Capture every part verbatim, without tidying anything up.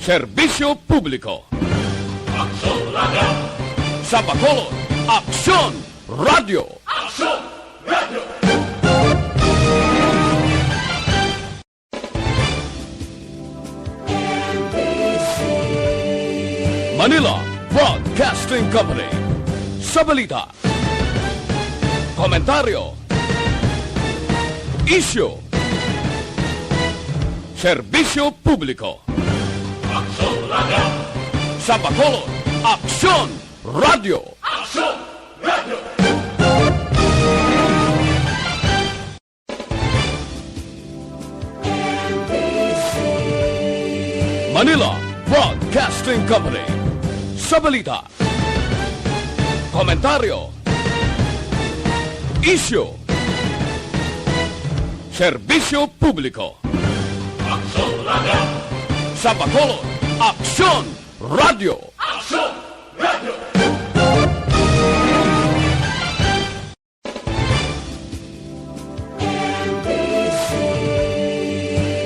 Serbisyo publiko. Aksyon Radio. Sa Bacolod, Aksyon Radio. Aksyon Radio. Manila Broadcasting Company. Sa balita, komentaryo, isyu, serbisyo publiko. Aksyon Radio. Sa Bacolod, Aksyon Radio. Aksyon Radio. Manila Broadcasting Company. Sa balita, komentaryo, isyu, serbisyo publiko. Aksyon Radio. Sa Bacolod, Aksyon Radio. Aksyon Radio.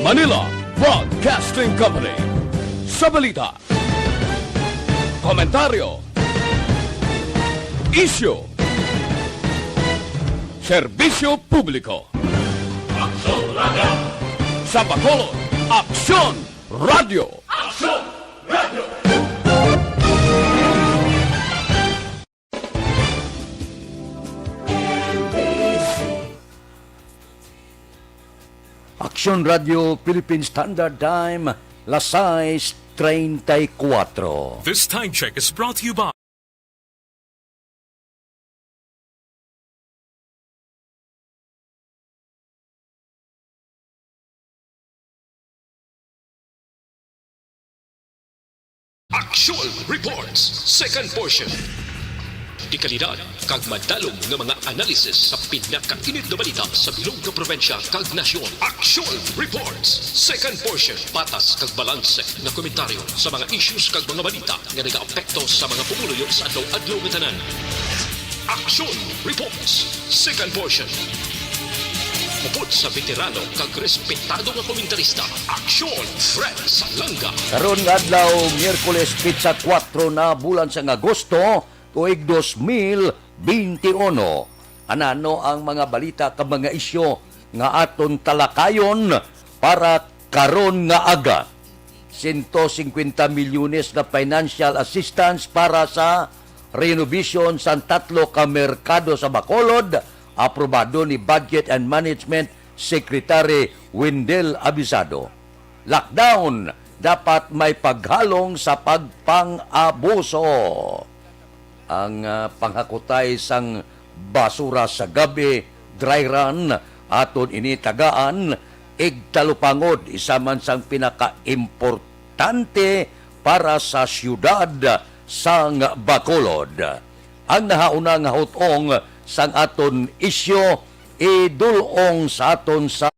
Manila Broadcasting Company. Sa balita, komentaryo, isyu, serbisyo publiko. Aksyon Radio. Sa Bacolod, Aksyon Radio. Aksyon Radio. Aksyon Radio Philippine Standard Time, las sais treinta y cuatro. This time check is brought to you by Aksyon Reports, second portion. Dekalidad kag madalom nga mga analisis sa pinakainit nga balita sa bilog nga probinsya kag nasyon. Aksyon Reports, second portion. Patas kag balanse nga komentaryo sa mga issues kag mga balita nga nagaapekto sa mga pumuluyo sa adlaw-adlaw nga tanan. Aksyon Reports, second portion. Upod sa veterano kag respetado nga komentarista, Aksyon Fred Salanga. Karon nga adlaw, Miyerkules, petsa kuwatro na bulan sang Agosto, tuig dos mil benti uno. Anano ang mga balita kag mga isyu nga aton talakayon para karon nga aga? Sento singkwenta milyones nga financial assistance para sa renovation sang tatlo ka merkado sa Bacolod, aprobado ni Budget and Management Secretary Wendell Avisado. Lockdown, dapat may paghalong sa pagpang-abuso. Ang, ah, panghakutay sang basura sa gab-i, dry run, aton ini tagaan, igtalupangod, isa man sang pinakaimportante para sa siyudad sang Bacolod. Ang nahauna nga hut-ong sang aton isyu, idul-ong sa aton sa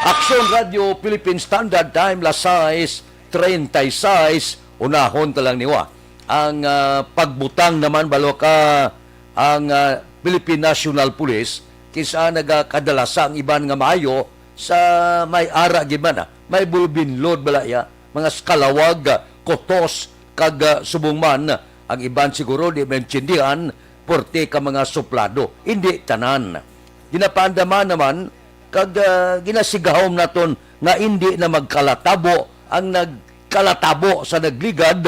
Aksyon Radio Philippine Standard Time, las sais treinta y seis, unahon ta lang niwa. Ang, ah, pagbutang naman, balo ka, ang, ah, Philippine National Police, kisa nagakadalasa ang iban nga maayo sa may ara gid man, ah, may bulbinlod bala iya, mga skalawag, ah, kutos, kag, ah, subong man, ang iban siguro di maintindihan, porte ka mga suplado. Hindi tanan. Ginapaandaman naman Kag, ah, ginasigahom naton nga indi na magkalatabo ang nagkalatabo sa nagligad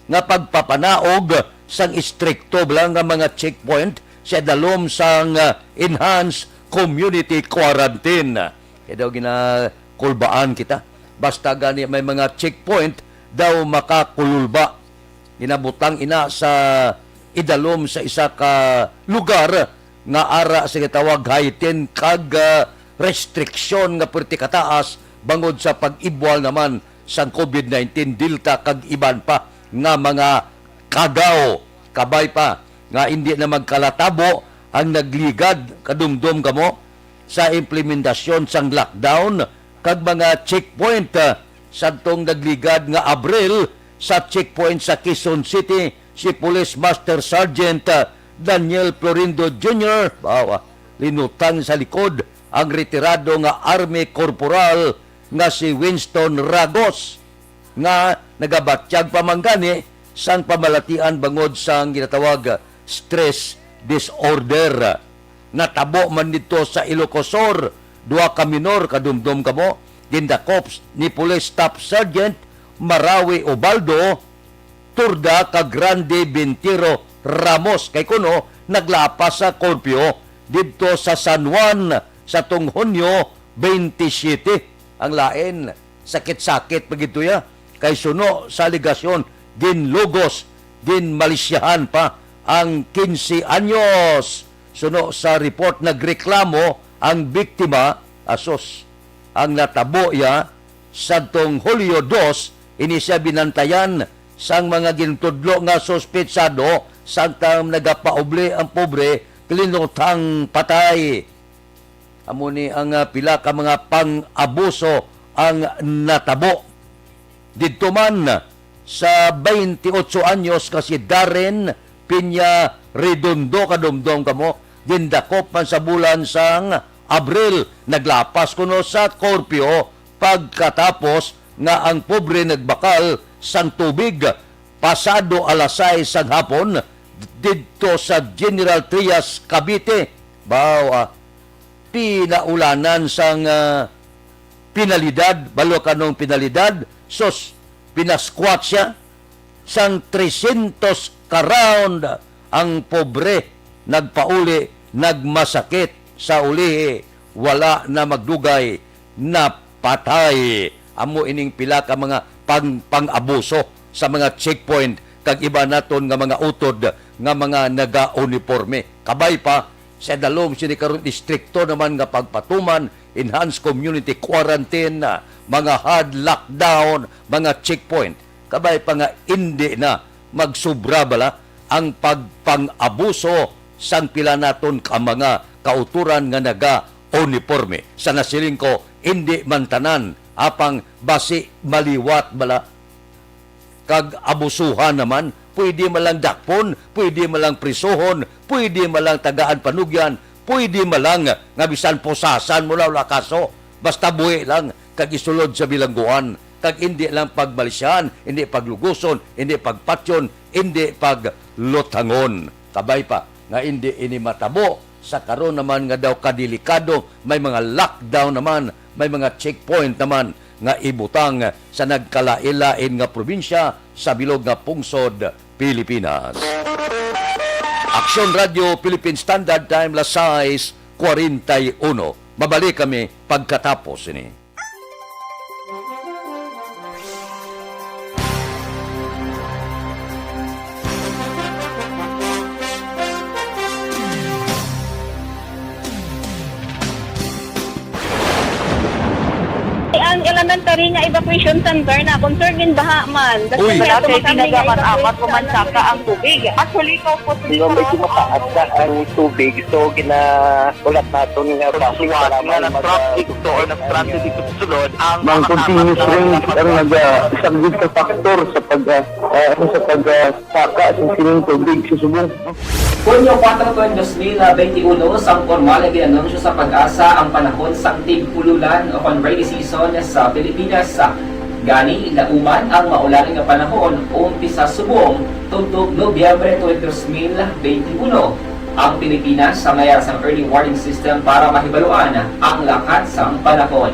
nga pagpapanaog sang istrikto bala nga mga checkpoint sa dalom sang, ah, enhanced community quarantine. Kaya daw ginakulbaan kita. Basta gani may mga checkpoint daw makakululba. Ginabutang ina sa idalom sa isa ka lugar nga ara sa gitawag heightened kag, ah, restriksyon nga perti kataas bangod sa pag-ibwal naman sang covid nineteen Delta kag iban pa nga mga kagaw. Kabay pa nga indi na magkalatabo ang nagligad, kadumdom kamo, sa implementasyon sang lockdown kag mga checkpoint, ah, sadtong nagligad nga Abril sa checkpoint sa Quezon City si Police Master Sergeant, ah, Daniel Florindo Junior. Bawa, linutang sa likod ang retirado nga Army Corporal nga si Winston Ragos, nga nagabatyag pa man gani sang pamalatian bangod sang ginatawag stress disorder. Natabo man didto sa Ilocos Sur, duha ka minor, kadumdom kamo, gindakop ni Police Staff Sergeant Marawi Ubaldo Turda kag Randy Bintiro Ramos, kay kuno naglapas sa curfew didto sa San Juan sa tong Hunyo twenty-seven. Ang lain, sakit-sakit pa gid to ya, kay suno sa alegasyon, ginlugos, ginmalisyahan pa ang quince anyos. Suno sa report, nagreklamo ang biktima, asos, ang natabo ya sadtong Hulyo dos, ini siya binantayan sang mga gintudlo nga suspetsado, samtang nagapaubli ang pobre, linutang patay. Amo ni ang, ah, pila ka mga pang-abuso ang natabo. Didto man sa twenty-eight anyos nga si Darren Peña Redondo, kadumdom kamo, gindakop man sa bulan sang Abril, naglapas kuno sa korpyo pagkatapos nga ang pobre nagbakal sang tubig pasado alas sais sang hapon didto sa General Trias, Cavite. Baw, ah, pinaulanan sang, ah, penalidad, balo kanong penalidad, sus, pinasquat siya sang trescientos ka round. Ang pobre nagpauli, nagmasakit sa ulihi, wala na magdugay, napatay. Amo ining pila ka mga pang-, pang-abuso sa mga checkpoint kag iba naton nga mga utod nga mga naga-uniporme. Kabay pa, sa dalom sini karon, istrikto naman nga pagpatuman, enhanced community quarantine, mga hard lockdown, mga checkpoint. Kabay pa nga indi na magsubra bala ang pagpang-abuso sang pila naton ka mga kauturan nga naga-uniporme. Sa nasiling ko, indi man tanan, apang basi maliwat bala kag abusuhan naman, pwede man lang dakpon, pwede man lang prisuhon, pwede man lang tagaan panugyan, pwede man lang nga bisan pusasan mo na, wala kaso. Basta buhi lang kag isulod sa bilangguan, kag indi lang pagmalisyahan, indi pagluguson, indi pagpatyon, indi paglutangon. Kabay pa nga indi ini matabo sa karon naman nga daw kadelikado, may mga lockdown naman, may mga checkpoint naman nga ibutang sa nagkalain-lain nga probinsya sa bilog nga pungsod Pilipinas. Aksyon Radio Philippine Standard Time, las sais cuarenta y uno. Mabalik kami pagkatapos ini. Ang elementary nga evacuation center na concern gin baha man. Uy. Wala kay tinaga man amat ko man saka ang tubig. Actually, ko po. Medyo mataas na ang tubig, so gina-, ulat naton nga basi para mag-, ito or nag-transit dito sa sulod ang mga continuous rain ang nag-, ah, isang big factor sa pag, ah, ah, ano, sa pag, ah, saka sa sining tubig sa subong. Hunyo kuwatro, tuig dos mil benti uno, sang pormal nga gin-anunsyo sa PAGASA ang panahon sang tig-ululan o kon rainy season sa Pilipinas. Gani, dauman ang maulan nga panahon, umpisa subong tubtob Nobyembre, tuig dos mil benti uno. Ang Pilipinas sa mayar sang early warning system para mahibaluan ang lakat sang panahon.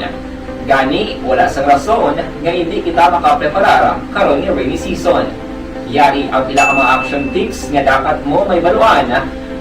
Gani, wala sang rason nga hindi kita makapreparar karon nga rainy season. Yari ang pila ka mga action tips nga dapat mo mahibaluan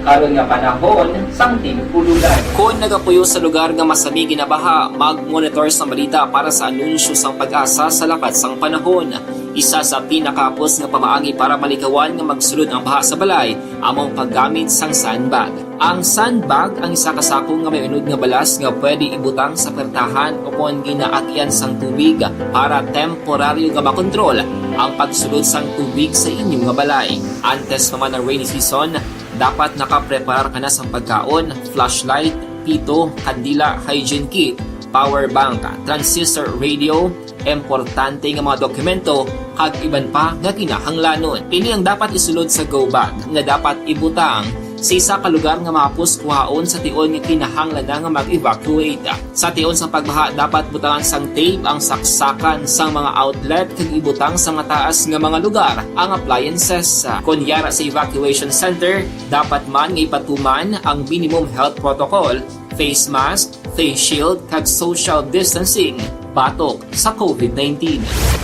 karon nga panahon sang tig-ululan. Kon nagapuyo sa lugar nga masami ginabaha, mag-monitor sa balita para sa anunsyo sang PAGASA sa lakat sang panahon. Isa sa pinakahapos nga pamaagi para malikawan nga magsulod ang baha sa balay amo ang paggamit sang sandbag. Ang sandbag ang isa ka sako nga may unod nga balas nga pwede ibutang sa puwertahan o kon ginaagyan sang tubig para temporaryo nga makontrol ang pagsulod sang tubig sa inyo nga balay. Antes pa man ang rainy season, dapat nakapreparar ka na sang pagkaon, flashlight, pito, kandila, hygiene kit, power bank, transistor radio, importante nga mga dokumento, kag iban pa nga kinahanglanon. Ini ang dapat isulod sa go bag nga dapat ibutang sa isa ka lugar nga mahapos kuhaon sa tion nga kinahanglan na nga mag-evacuate. Sa tion sang pagbaha, dapat butangan sang tape ang saksakan sang mga outlet kag ibutang sa mataas nga mga lugar ang appliances. Kon yara sa evacuation center, dapat man nga ipatuman ang minimum health protocol, face mask, face shield, kag social distancing batok sa covid nineteen.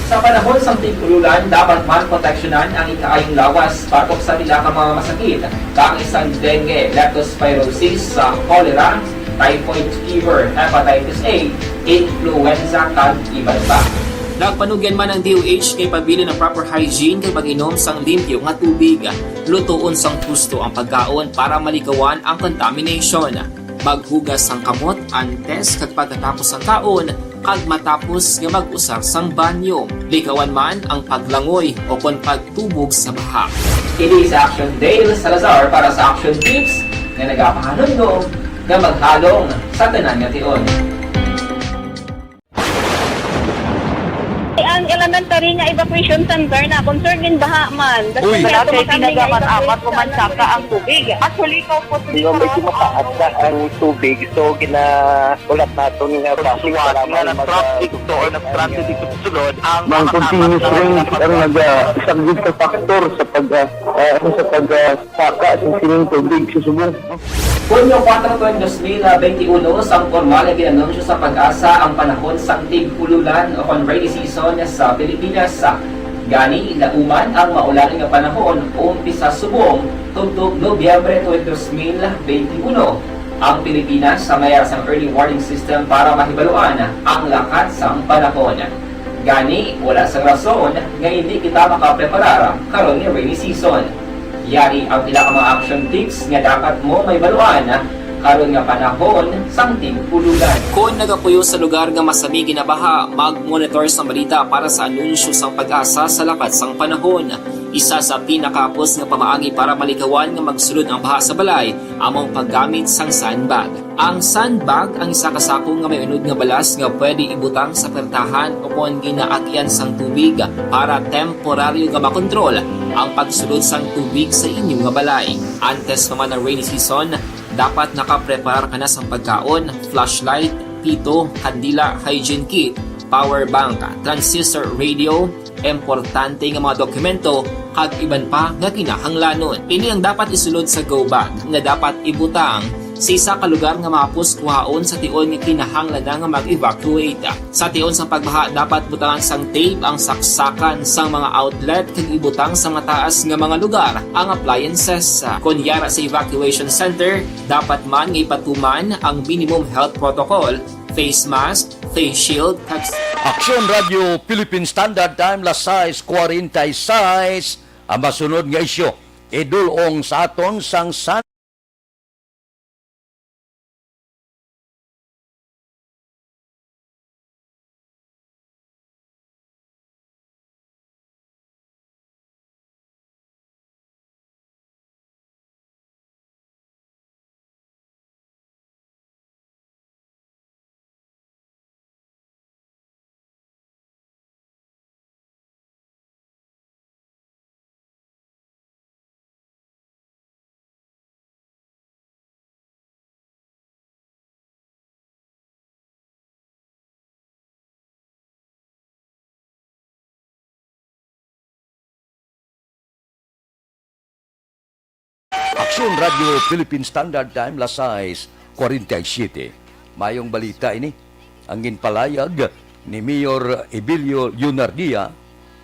Sa panahon sang tig-ululan, dapat man proteksyonan ang ikaayong lawas batok sa pila ka mga masakit, kaangay sang dengue, leptospirosis, sa cholera, typhoid fever, hepatitis A, influenza, kag iban pa. Nagpanugyan man ang D O H kay pabilin ang proper hygiene kag pag-inom sang limpyo nga tubig. Lutoon sang husto ang pagkaon para malikawan ang contamination. Maghugas sang kamot antes kag pagkatapos sang kaon, kag matapos nga mag-usar sang banyo. Likawan man ang paglangoy o kon pagtubog sa baha. Ini sa Action Dale Salazar para sa Action Tips nga nagapahanumdom nga maghalong sa tanan nga tion. Ang elementary nga evacuation center na concern gin baha man. Uy. Wala kay tinaga man apat o man saka ang tubig. Actually, ikaw po, Di ba, medyo mataas na ang tubig, so ginaulat naton nga basi suwat nga nag-traffic to or nag-transit dito sa sulod, ang mga continuous rain ang nag-, ah, isa gid ka factor sa pag, ah, ah, ano, sa pag, ah, saka sa sining tubig sa subong. Hunyo kuwatro tuig dos mil benti uno, sang pormal nga gin-anunsyo sa PAGASA ang panahon sang tig-ululan o kon rainy season sa Pilipinas. Gani, nauman ang maulan nga panahon umpisa subong tubtob Nobyembre tuig dos mil benti uno. Ang Pilipinas sa mayar sang early warning system para mahibaluan ang lakat sang panahon. Gani, wala sang rason nga hindi kita makapreparar karon nga rainy season. Yari ang pila ka mga action tips nga dapat mo mahibaluan karon nga panahon sang tig-ululan. Kon nagapuyo sa lugar nga masami ginabaha, mag-monitor sang balita para sa anunsyo sang PAGASA sa lakat sang panahon. Isa sa pinakahapos nga pamaagi para malikawan nga magsulod ang baha sa balay amo ang paggamit sang sandbag. Ang sandbag ang isa ka sako nga may unod nga balas nga pwede ibutang sa puwertahan o kon ginaagyan sang tubig para temporaryo nga makontrol ang pagsulod sang tubig sa inyo nga balay. Antes pa man ang rainy season, dapat nakapreparar ka na sang pagkaon, flashlight, pito, kandila, hygiene kit, power bank, transistor radio, importante nga mga dokumento, kag iban pa nga kinahanglanon. Ini ang dapat isulod sa go bag nga dapat ibutang sa isa ka lugar nga mahapos kuhaon sa tion nga kinahanglan na nga mag-evacuate. Sa tion sang pagbaha, dapat butangan sang tape ang saksakan sang mga outlet kag ibutang sa mataas nga mga lugar ang appliances. Kon yara sa evacuation center, dapat man nga ipatuman ang minimum health protocol, face mask, face shield, kag Aksyon Radio Philippine Standard Time, las sais cuarenta y seis. Ang masunod nga isyu, idul-ong sa aton sang San Radyo Philippine Standard Time, las sais cuarenta y siete. Mayong balita ini. Ang ginpalayag ni Mayor Ebilio Leonardia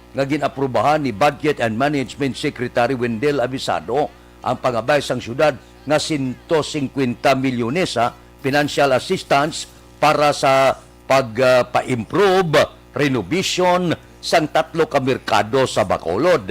nga gin-aprubahan ni Budget and Management Secretary Wendell Avisado ang pangabay sang syudad nga sento singkwenta milyones sa financial assistance para sa pag, ah, pa-improve, renovation sang tatlo ka merkado sa Bacolod.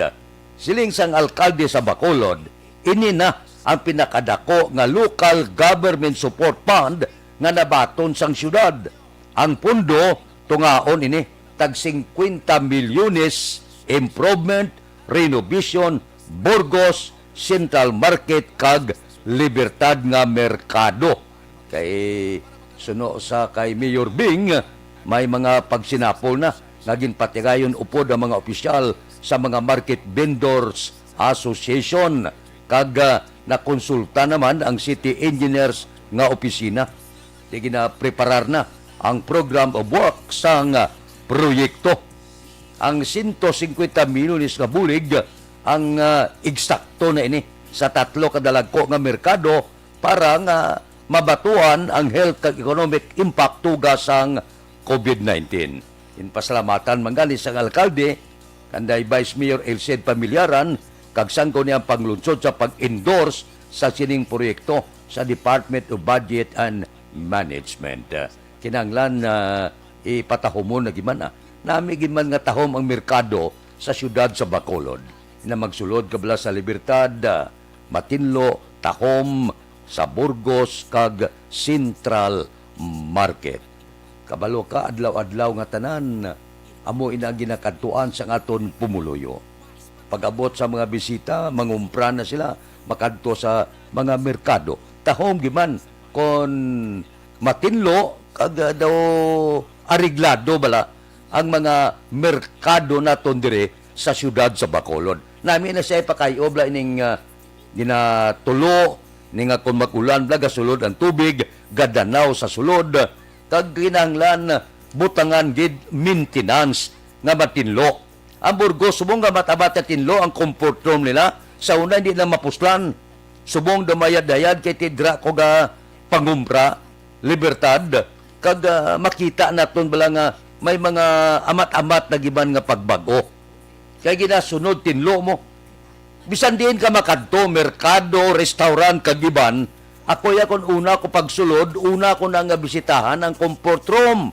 Siling sang alkalde sa Bacolod, ini na ang pinakadako nga local government support fund nga nabaton sang syudad. Ang pondo tungaon ini tag singkwenta milyones, improvement, renovation, Burgos, Central Market, kag Libertad nga merkado. Kay suno sa kay Mayor Bing, may mga pagsinapol na nga ginpatigayon upod ang mga opisyal sa mga Market Vendors Association, kag, ah, nakonsulta naman ang city engineers nga opisina. Di ginapreparar na ang program of work sang, ah, proyekto. Ang sento singkwenta milyones nga bulig ang, ah, eksakto na ini sa tatlo ka dalagko nga merkado para nga mabatuan ang health kag economic impact tuga sang covid nineteen. Ginpasalamatan man gani sang alkalde, kanday Vice Mayor Elced Pamillaran, kag sangko niya ang panglunsod sa pag-endorse sa sining proyekto sa Department of Budget and Management. Kinahanglan na ipatahumon na gid man, ah. Nami gid man nga tahom ang merkado sa siyudad sa Bacolod. Na magsulod ka bala sa Libertad, ah, Matinlo, tahom sa Burgos kag Central Market. Kabalo ka, adlaw-adlaw nga tanan, amo ina ang ginakadtuan sang aton pumuluyo. Pag-abot sa mga bisita, mangumpra na sila, makadto sa mga merkado. Tahom gid man kon Matinlo kag, ah, daw areglado bala ang mga merkado naton diri sa siyudad sa Bacolod. Nami na siya ipakay-o bala ining, ah, ginatulo ni nga kon mag-ulan bala gasulod ang tubig, gadanaw sa sulod, kag kinahanglan butangan gid maintenance nga Matinlo. Ang Burgos, subong nga matabat na tinlo ang comfort room nila. Sa una, hindi na mapuslan. Subong dumayad-dayad kay tidra ko ga pangumpra, Libertad, kag, ah, makita naton bala nga may mga amat-amat na giban nga pagbag-o. Kay ginasunod tinlo mo. Bisan diin ka makadto, merkado, restaurant, kag iban, ako ya kon una ko pagsulod, una ko na nga bisitahan ang comfort room.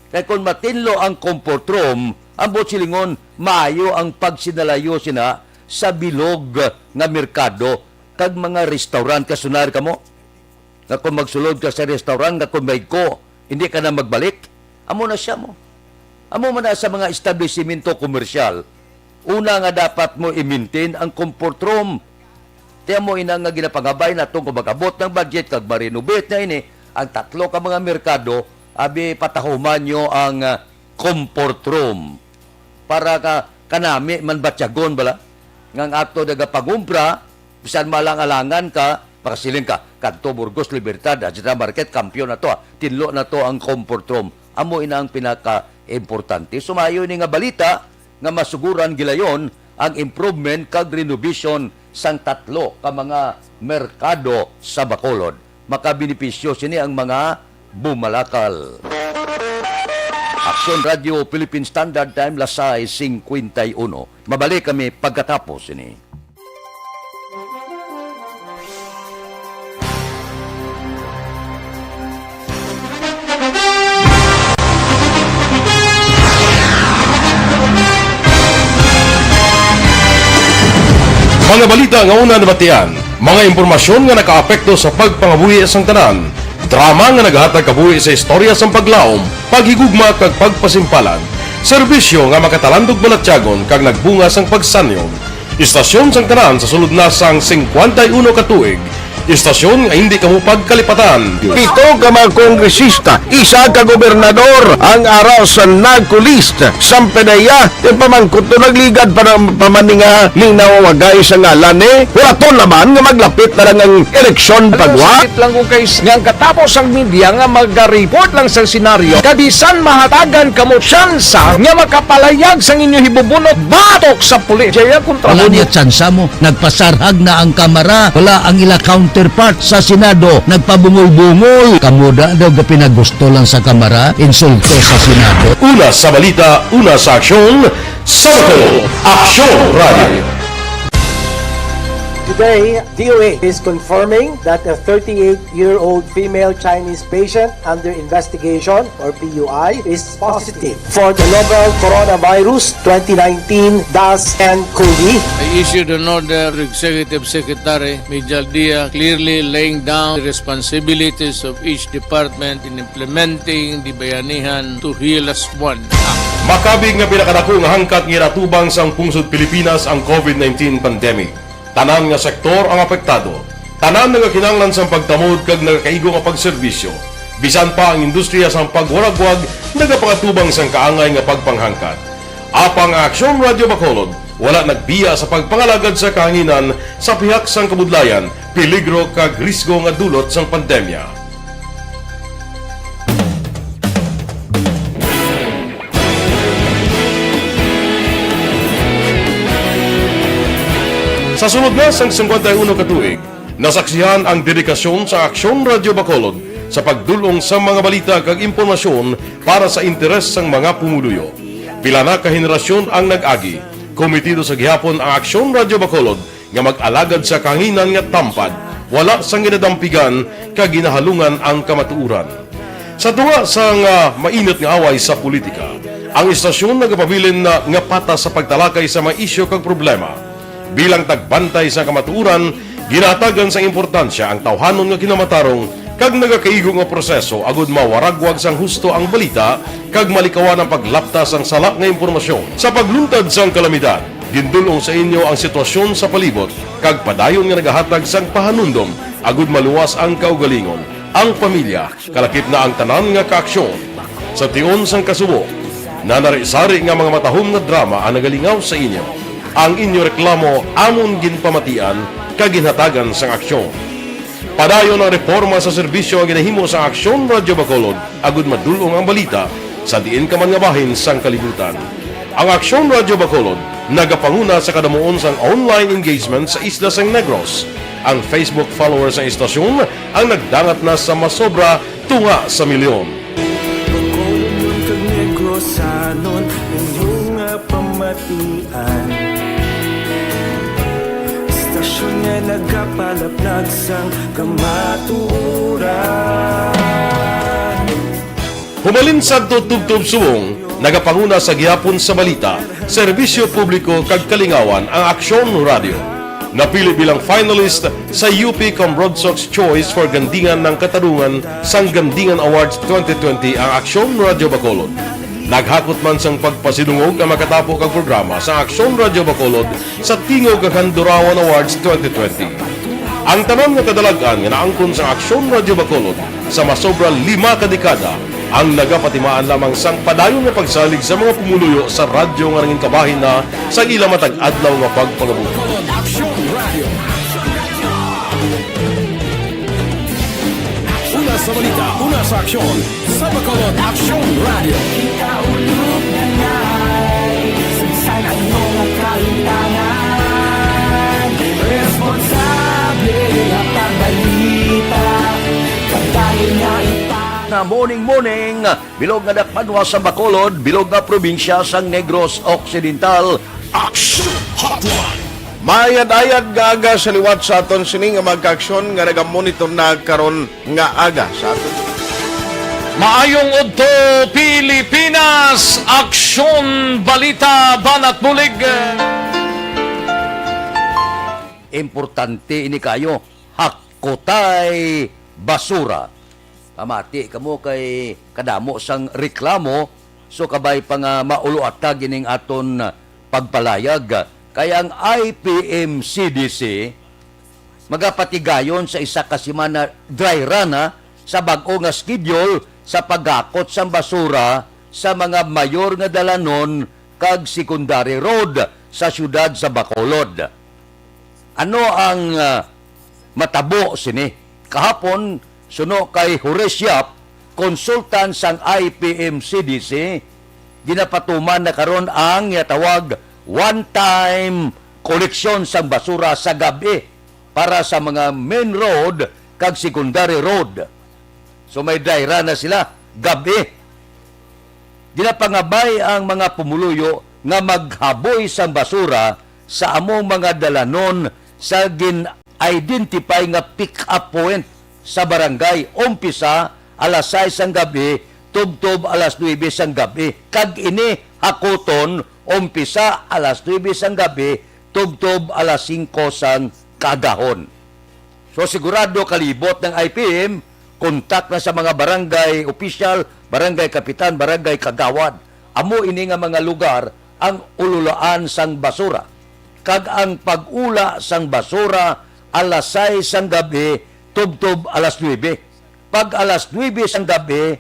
Kay kon matinlo ang comfort room, ang buot silingon, maayo ang pagsinalayo sina sa bilog nga merkado kag mga restaurant. Kasunar kamo nga kon magsulod ka sa restaurant nga kon maigko, hindi ka na magbalik. Amo na siya mo. Amo man na sa mga establisimento komersyal. Una nga dapat mo i-maintain ang comfort room. Kaya mo ina nga ginapangabay naton kung mag-abot ng budget kag ma-renovate na ini, ang tatlo ka mga merkado, abi patahuman nyo ang, ah, comfort room. Para ka, kanami man batyagon bala, nga ang ato nagapangumpra, bisan malang-alangan ka, makasiling ka, kadto Burgos, Libertad, Hacienda Market, kampiyon na to, ah. Tinlo na to ang comfort room. Amo ina ang pinaka-importante. Sumayo ni nga balita, nga masuguran gilayon ang improvement kag renovation sang tatlo ka mga merkado sa Bacolod. Makabenepisyo sini ang mga bumalakal. Aksyon Radio Philippine Standard Time, las sais cincuenta y uno. Mabalik kami pagkatapos sini. Mga balita nga una nabatian, mga impormasyon nga nakaapekto sa pagpangabuhi sang tanan, drama nga naghatag kabuhi sa istorya sang paglaom, paghigugma kag pagpasimpalan, serbisyo nga makatalandog balatyagon kag nagbunga sang pagsanyon. Istasyon sang tanan sa sulod na sang cincuenta y uno ka tuig, Istasyon nga hindi kamo pagkalipatan. Pito ka mga kongresista, isa ka gobernador ang ara sa NAGCO list. Sampedeya, ti pamangkot to nagligad pa ng pamaninga ni nawawagay sa ngalan ni. Wala to naman nga maglapit na lang ang eleksyon pagwa. Sakit lang kung kay nga ang katapos ang media nga mag-report lang sa senaryo. Kabisan mahatagan kamo tsansa nga makapalayag sang inyo hibubunot batok sa pulis. Jaya kontra Wala mo. Niya tsansa mo. Nagpasarhag na ang kamara, wala ang ila counterpart sa Senado, nagpabungol-bungol. Kamo da daw gapinagusto lang sa kamara, insulto sa Senado. Una sa balita, una sa aksyon, sa Bacolod, Aksyon Radio. Today, D O A is confirming that a thirty-eight-year-old female Chinese patient under investigation, or P U I, is positive for the novel coronavirus twenty nineteen dash N cov. I issued an order to Executive Secretary Mijal Dia, clearly laying down the responsibilities of each department in implementing the Bayanihan to Heal As One Act. Makabig nga pinakadako nga hangkat nga ginatubang sang pungsod Pilipinas ang covid nineteen pandemic. Tanan nga sektor ang apektado. Tanan nagakinahanglan sang pagtamod kag nagakaigo nga pagserbisyo. Bisan pa ang industriya sang pagwaragwag nagapangatubang sang kaangay nga pagpanghangkat. Apang ang Aksyon Radyo Bacolod wala nagbiya sa pagpangalagad sa kahanginan sa pihak sang kabudlayan, peligro kag risgo nga dulot sang pandemya. Sa sulod na sang singkwenta y uno ka tuig, nasaksihan ang dedikasyon sa Aksyon Radyo Bacolod sa pagdul-ong sa mga balita kag impormasyon para sa interes sang mga pumuluyo. Pila na ka henerasyon ang nag-agi. Komitido sa gihapon ang Aksyon Radyo Bacolod nga mag-alagad sa kahanginan nga tampad, wala sang ginadampigan kag ginahalungan ang kamatuoran. Sa tunga sang, ah, mainit nga away sa politika, ang istasyon nagapabilin na nga patas sa pagtalakay sa mga isyu kag problema. Bilang tagbantay sa kamatuoran, ginahatagan sang importansya ang tawhanon nga kinamatarong kag nagakaigo nga proseso agud mawaragwag sang husto ang balita kag malikawan ang paglapta sang sala nga impormasyon. Sa pagluntad sang kalamidad, gindul-ong sa inyo ang sitwasyon sa palibot kag padayon nga nagahatag sang pahanumdom agud maluwas ang kaugalingon, ang pamilya, kalakip na ang tanan nga kaaksyon. Sa tion sang kasubo, nanari-sari nga mga matahom nga drama ang nagalingaw sa inyo. Ang inyo reklamo amon ginpamatian kag ginhatagan sang aksyon. Padayon ang reporma sa serbisyo nga ginahimo sang Aksyon Radyo Bacolod agud madul-ong ang balita sa diin ka man nga bahin sang kalibutan. Ang Aksyon Radyo Bacolod nagapanguna sa kadamuon sang online engagement sa isla sang Negros. Ang Facebook followers sang istasyon ang nagdangat na sa masobra tunga sa milyon. Bacolod kag Negrosanon, inyo nga pamatian. Istasyon nga nagapalaplag sang kamatuoran. Humalin sadto tubtob subong, nagapanguna sa gihapon sa balita, serbisyo publiko kag kalingawan ang Aksyon Radio. Napili bilang finalist sa U P Cambrodsoc's Choice for Gandingan ng Katarungan sang Gandingan Awards twenty twenty ang Aksyon Radio Bacolod. Naghakot man sang pagpasidungog ang makatapo kag programa sa Aksyon Radio Bacolod sa Tingog kag Handurawan Awards twenty twenty. Ang tanan nga kadalag-an nga naangkon sa Aksyon Radio Bacolod sa masobra lima ka dekada ang nagapatimaan lamang sang padayon nga pagsalig sa mga pumuluyo sa radyo nga nangin kabahin na sang ila matag adlaw nga pagpangabuhi. Aksyon Radio. Una sa balita, una sa aksyon, sa Bacolod Aksyon Radio. Ikaulo na ngay, sa ano nga kalutangan, responsable nga pagbalita, kag dahil nga ipang- Na morning, morning, bilog nga dakpanwa sa Bacolod, bilog nga probinsya sang Negros Occidental. Action Hotline. Maayad-ayad nga aga sa liwat sa aton sini nga mga kaaksyon nga nagamonitor na karon nga aga sa aton. Maayong udto, Pilipinas! Aksyon, balita, banat, bulig. Importante ini kayo, hakutay basura. Pamati kamo kay kadamo sang reklamo, so kabay pa nga mauluatag ining aton pagpalayag, kay ang I P M C D C magapatigayon sa isa ka semana dry run, ha, sa bag-o nga schedule sa paghakot sang basura sa mga mayor nga dalanon kag secondary road sa siyudad sa Bacolod. Ano ang, ah, matabo sini? Kahapon, suno kay Horace Yap, konsultan sang I P M C D C, ginapatuman na karon ang ginatawag one-time koleksyon sang basura sa gab-i para sa mga main road kag secondary road. So, may dry run na sila gab-i. Ginapangabay ang mga pumuluyo nga maghaboy sang basura sa among mga dalanon sa gin-identify nga pick-up point sa barangay, umpisa alas sais sang gab-i tubtob alas nuebe sang gab-i, kag ini hakuton umpisa alas nuebe sang gab-i tubtob alas singko sang kaagahon. So, sigurado kalibot ng I P M, kontak na sa mga barangay opisyal, barangay kapitan, barangay kagawad. Amo ini nga mga lugar ang ululaan sang basura. Kag ang pag-ula sang basura alas sais sang gab-i tubtob alas nuebe. Pag alas nuebe sang gab-i,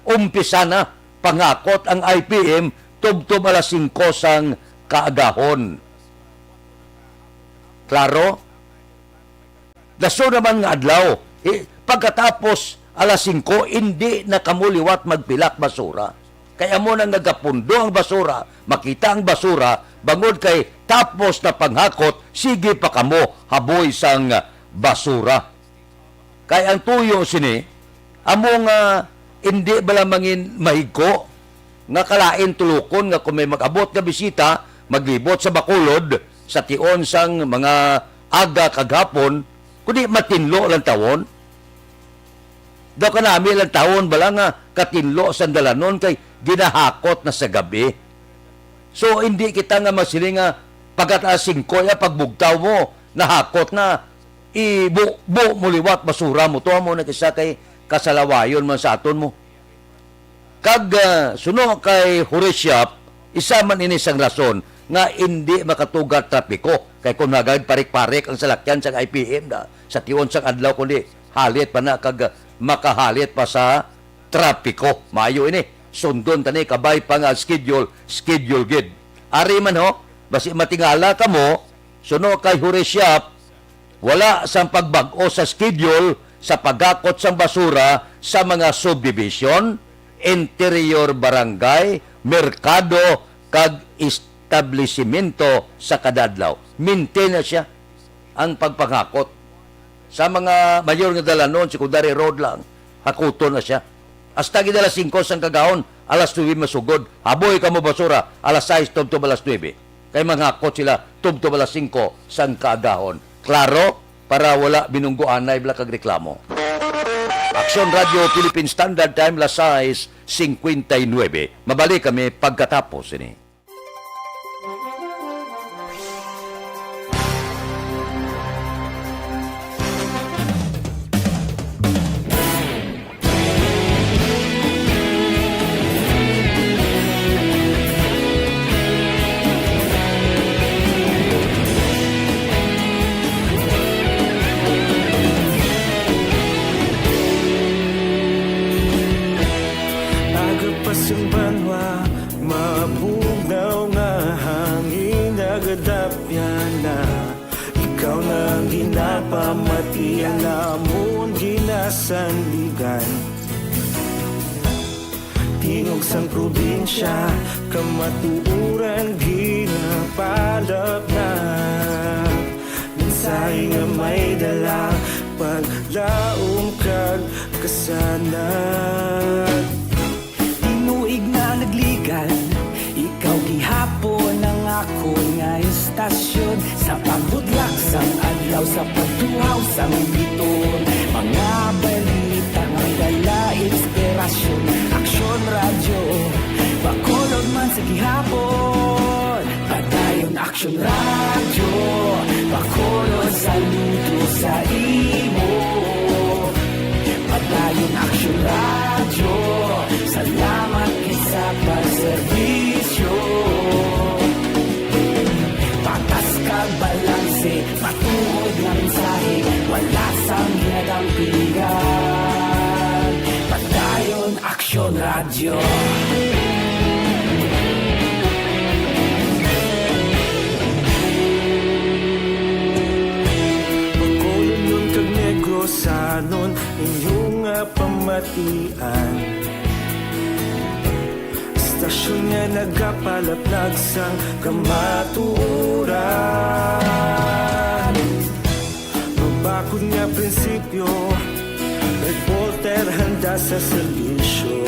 umpisa na pangakot ang I P M tubtob alas singko sang kaagahon. Klaro? Dason naman nga adlaw, eh, pagkatapos alas singko, indi na kamo liwat magpilak basura. Kay amo na nga gapundo ang basura, makita ang basura, bangod kay tapos na panghakot, sige pa kamo haboy sang basura. Kay ang tuyo sini, amo nga indi bala mangin mahigko, nga kalain tulokon nga kung may mag-abot nga bisita, maglibot sa Bacolod, sa tion sang mga aga kag hapon, kundi matinlo lang tawon. Daw kanami lang tawon bala nga katinlo sang dalanon kay ginahakot na sa gab-i. So, hindi kita nga masiling nga pagkat alas singko ya pagbugtaw mo, nahakot na, ibu-, bu mo liwat, basura mo to, amo na kisa kay kasalawayon man sa aton mo. Kag, ah, suno kay Horace Yap, isa man ini sang rason nga indi makatuga trapiko. Kay kung nagad parik-parik ang salakyan sa I P M na sa tion sang adlaw, kundi halit pa na kag, ah, makahalit pa sa trapiko. Maayo ini. Sundon tani, kabay pa nga schedule, schedule gid. Ari man ho, basi matingala kamo, suno kay Horace Yap, wala sang pagbag-o sa schedule sa paghakot sang basura sa mga subdivision, interior barangay, merkado, kag establisimento sa kada adlaw. Maintain na siya ang pagpanghakot. Sa mga mayor nga dalanon, secondary road lang, hakuton na siya. Hasta gid alas singko sang kagahon, alas nuebe masugod. Haboy kamo basura, alas sais tubtob alas nuebe. Kay manghakot sila tubtob alas singko sang kaagahon. Klaro? Para wala binunggoanay bala kag reklamo. Aksyon Radyo Philippine Standard Time, las sais cincuenta y nueve. Mabalik kami pagkatapos ini. Aga pa sang banwa, mabugnaw nga hangin, nagadapyan na. Ikaw na ang ginapamati, ang amon ginasandigan. Tingog sang probinsya, kamatuoran ginapalapnag. Mensahe nga may dala, paglaom kag kasanag. Tinuig na nagligan, ikaw gihapon ang akon nga istasyon. Sa pagbudlak sang adlaw, sa pagtuhaw sang biton, mga balita may dala inspirasyon. Aksyon Radyo, Bacolod man sa gihapon. Padayon Aksyon Radyo, Bacolod, saludo sa imo. Padayon Aksyon Radyo, salamat gid sa pagserbisyo. Patas kag balanse, matuod nga mensahe, Aksyon Radyo. Bacolodnon kag Negrosanon, inyo nga pamatian. Istasyon nga nagapalaplag sang kamatuoran. Mabakod nga prinsipyo, reporter handa sa serbisyo.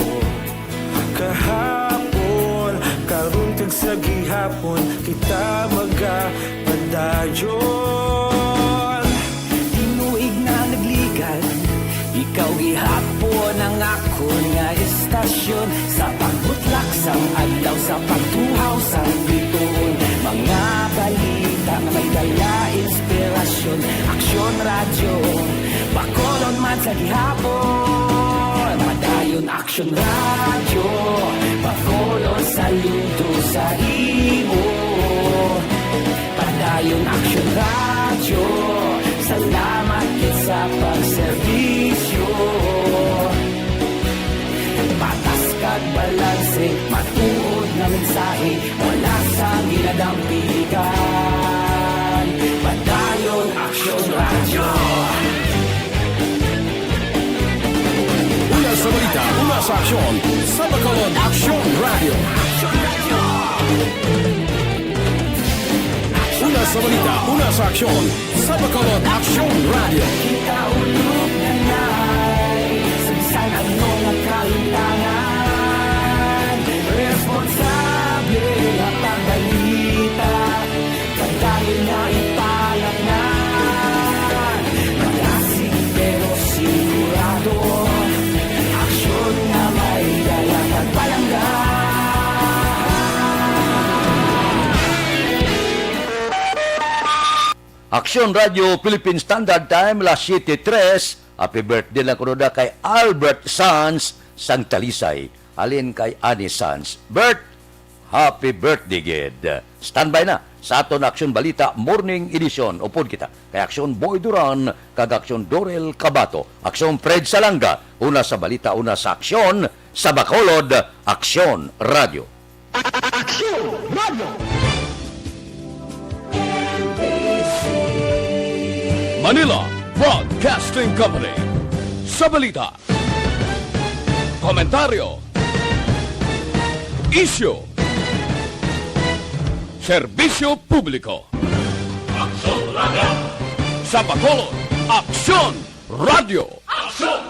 Kahapon, karon kag sa gihapon, kita magapadayon. Tinuig na nagligad, ikaw gihapon ang akon nga istasyon. Sa pagbutlak sang adlaw, sa pagtuhaw sang bituon, mga balita nga may dala inspirasyon. Aksyon Radyo, Bacolod man sa gihapon. Padayon Aksyon Radyo, Bacolod, saludo sa imo. Padayon Aksyon Radyo, salamat gid sa pagserbisyo. Patas kag balanse, matuod nga mensahe, wala sang ginadampigan. Padayon Aksyon Radyo. Una sa balita, una sa aksyon, sa Bacolod Aksyon Radyo. Una sa balita, una sa aksyon, sa Bacolod Aksyon Radyo. Kita ulog na nay, sa bisan ano nga kahitangan, responsable nga pagbalita. Padayon nga ipalaknag, magasig pero sigurado, aksyon nga may dala kag palangga. Aksyon Radyo Philippine Standard Time, las siete tres. Happy birthday lang kuno da kay Albert Sanz sang Talisay. Halin kay Annie Sanz. Bert, happy birthday gid. Standby na sa aton Aksyon Balita Morning Edition. Upod kita kay Aksyon Boy Duran kag Aksyon Dorel Cabato. Aksyon Fred Salanga, una sa balita, una sa aksyon, sa Bacolod, Aksyon Radyo. Aksyon Radyo. Manila Broadcasting Company. Sa balita, komentaryo, isyu, serbisyo publiko. Aksyon Radyo. Sa Bacolod, Aksyon Radyo. Aksyon